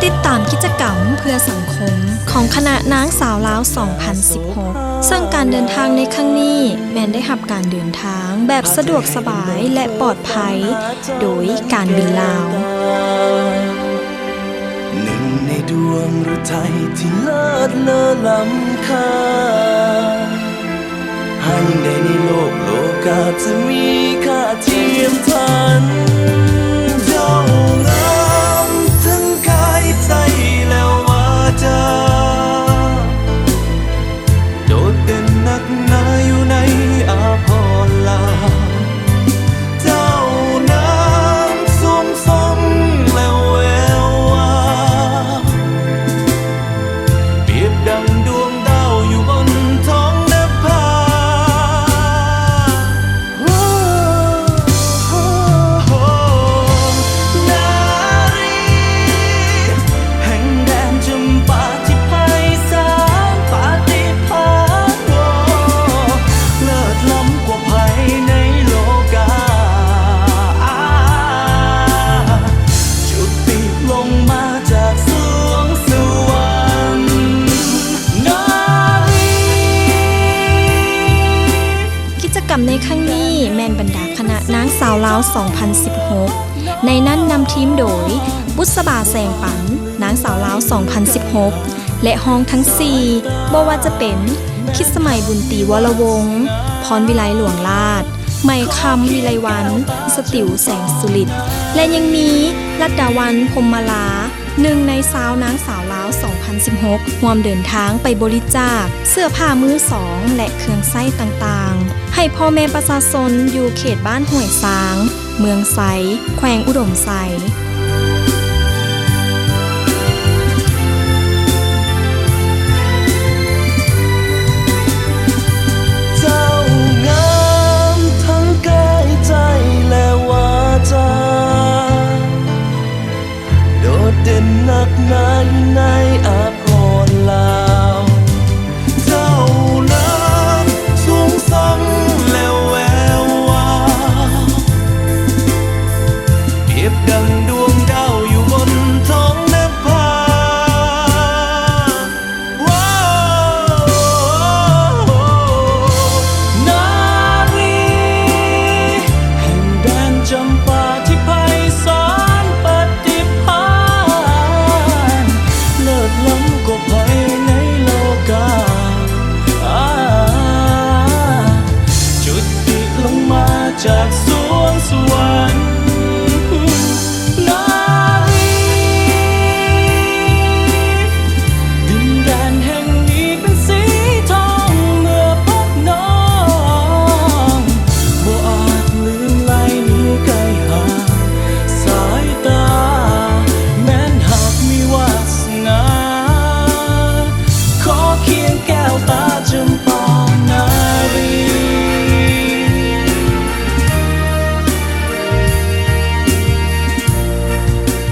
ຕິດຕາມກິດຈະກຳເພື່ອສັງຄົມຂອງຄະນະນາງສາວລາວສອງພັນສິບຫົກ ເຊິ່ງການເດີນທາງໃນຄັ້ງນີ້ແມ່ນໄດ້ຮັບການເດີນທາງແບບສະດວກສະບາຍ ແລະ ປອດໄພ ໂດຍການບິນລາວ. ໜຶ່ງໃນດວງຮະໄທທີ່ເລີດເລີລ້ຳຄ່າ ຫາຍັງໃດໃນໂລກ ໂລກາດຈະມີຄ່າທຽມທັນ ເຈົ້າງາມທັງກາຍໃຈ ແລະ ວາຈາ ໂດດເດັ່ນນັກໜາຢູ່ໃນອາພອນລາວ ເຈົ້ານາງສູງສົ່ງ ແລະ ແວວວາວ ປຽບດັ່ງດວງດາວຢູ່ບົນທ້ອງນະພາ ນາຣີແຫ່ງແດນຈຳປາທີ່ໄພສານປະຕິພານ ເລີດລ້ຳກວ່າໃຜໃນໂລກາ ຈຸຕິລົງມາຈາກສວງສະຫວັນ ນາຣີ. ກິດຈະກຳໃນຄັ້ງນີ້ແມ່ນບັນດາຄະນະນາງສາວລາວສອງພັນສິບຫົກ ໃນນັ້ນນຳທີມໂດຍ ບຸດສະບາ ແສງປັນ, ນາງສາວລາວສອງພັນສິບຫົກ ແລະ ຮອງທັງສີ່ ບໍ່ວ່າຈະເປັນ ຄິດສະໄໝ ບຸນຕີ ວໍລະວົງ, ພອນວິໄລ ຫຼວງລາດ, ໄມຄຳ ວິໄລວັນ, ສະຕິວ ແສງສຸລິດ ແລະ ຍັງມີ ລັດດາວັນ ພົມມະລາ ໜຶ່ງໃນຊາວນາງສາວລາວສອງພັນສິບຫົກ ຮ່ວມເດີນທາງໄປບໍລິຈາກເສື້ອຜ້າມືສອງ ແລະ ເຄື່ອງໃຊ້ຕ່າງໆ ໃຫ້ພໍ່ແມ່ປະຊາຊົນຢູ່ເຂດບ້ານຫ້ວຍຊາງ, ເມືອງໄຊ, ແຂວງອຸດົມໄຊ. ເຈົ້າງາມທັງກາຍໃຈ ແລະ ວາຈາ ໂດດເດັ່ນນັກໜາຢູ່ໃນອາພອນລາວ ເຈົ້ານາງສູງສົ່ງ ແລະ ແວວວາວ ປຽບດັ່ງດວງດາວຢູ່ບົນທ້ອງນະພາ ນາຣີແຫ່ງແດນຈຳປາທີ່ໄພສານປະຕິພານ ເລີດລ້ຳກວ່າໃຜໃນໂລກາ ຈຸຕິລົງມາຈາກສວງສະຫວັນ ນາຣີ ດິນແດນແຫ່ງນີ້ເປັນສີທອງເມື່ອພົບນ້ອງ ບໍ່ອາດລືມໄລໜີໄກຫ່າງສາຍຕາ ແມ່ນຫາກມີວາສະໜາ ຂໍຄຽງແກ້ວຕາຈຳປານາຣີ.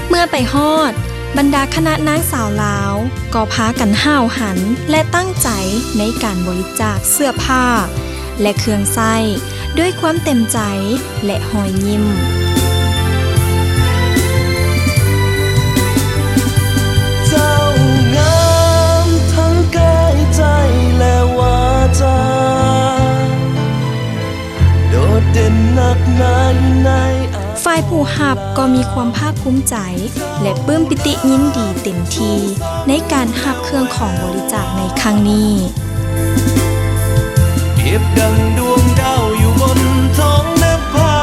ເມື່ອໄປຮອດ, ບັນດາຄະນະນາງສາວລາວກໍພາກັນຫ້າວຫັນ ແລະ ຕັ້ງໃຈໃນການບໍລິຈາກເສື້ອຜ້າ ແລະ ເຄື່ອງໃຊ້ ດ້ວຍຄວາມເຕັມໃຈ ແລະ ຮອຍຍິ້ມ. ເຈົ້າງາມທັງກາຍໃຈ ແລະ ວາຈາ ໂດດເດັ່ນນັກໜາຢູ່ໃນອາ ຝ່າຍຜູ້ຮັບກໍມີຄວາມພາກພູມໃຈ ແລະ ປຶ້ມປີຕິຍິນດີເຕັມທີ່ໃນການຮັບເຄື່ອງຂອງບໍລິຈາກໃນຄັ້ງນີ້. ປຽບດັ່ງດວງດາວຢູ່ບົນທ້ອງນະພາ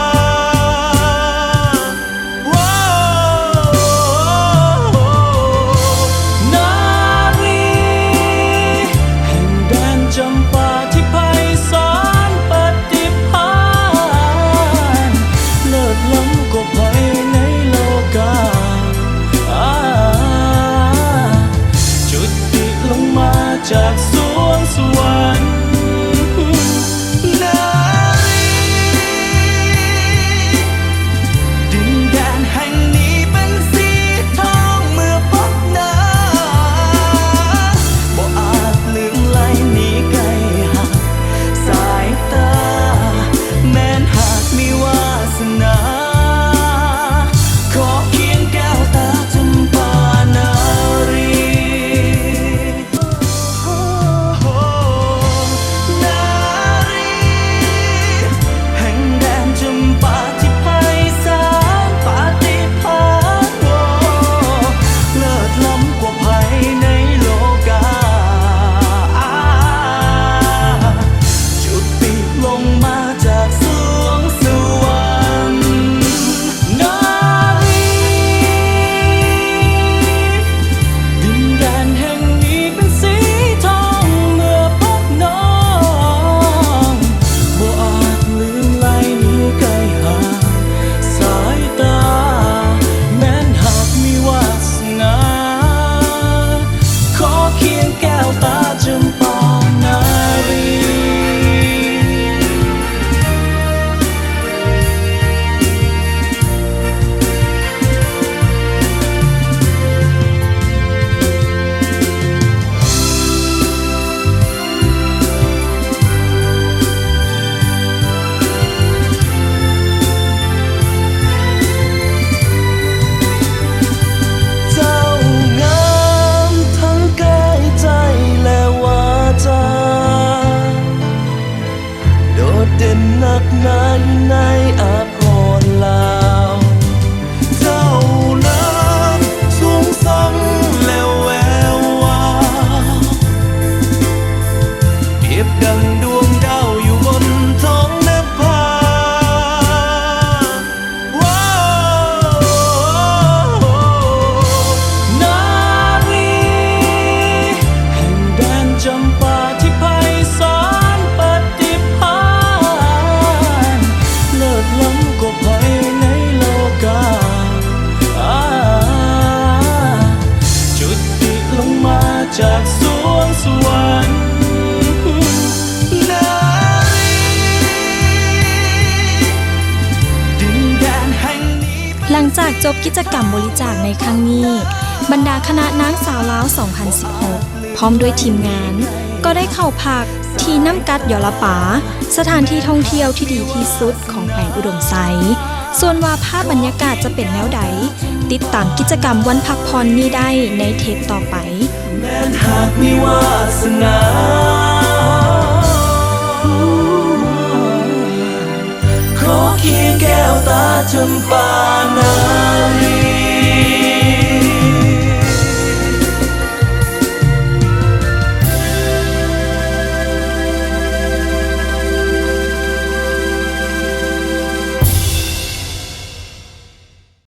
ນາຣີແຫ່ງແດນຈຳປາທີ່ໄພສານປະຕິພານ ເລີດລ້ຳກວ່າໃຜໃນໂລກາ ຈຸຕິລົງມາຈາກສວງສະຫວັນ ນ ຈາກຈົບກິດຈະກຳບໍລິຈາກໃນຄັ້ງນີ້, ບັນດາຄະນະນາງສາວລາວສອງພັນສິບຫົກ ພ້ອມດ້ວຍທີມງານ ກໍໄດ້ເຂົ້າພັກທີ່ນ້ຳກັດຢໍລະປາ, ສະຖານທີ່ທ່ອງທ່ຽວທີ່ດີທີ່ສຸດຂອງແຂວງອຸດົມໄຊ. ສ່ວນວ່າພາບບັນຍາກາດຈະເປັນແນວໃດ, ຕິດຕາມກິດຈະກຳວັນພັກຜ່ອນນີ້ໄດ້ໃນເທບຕໍ່ໄປ. ແມ່ນຫາກມີວາສະໜາ ຂໍຄຽງແກ້ວຕາຈຳປາ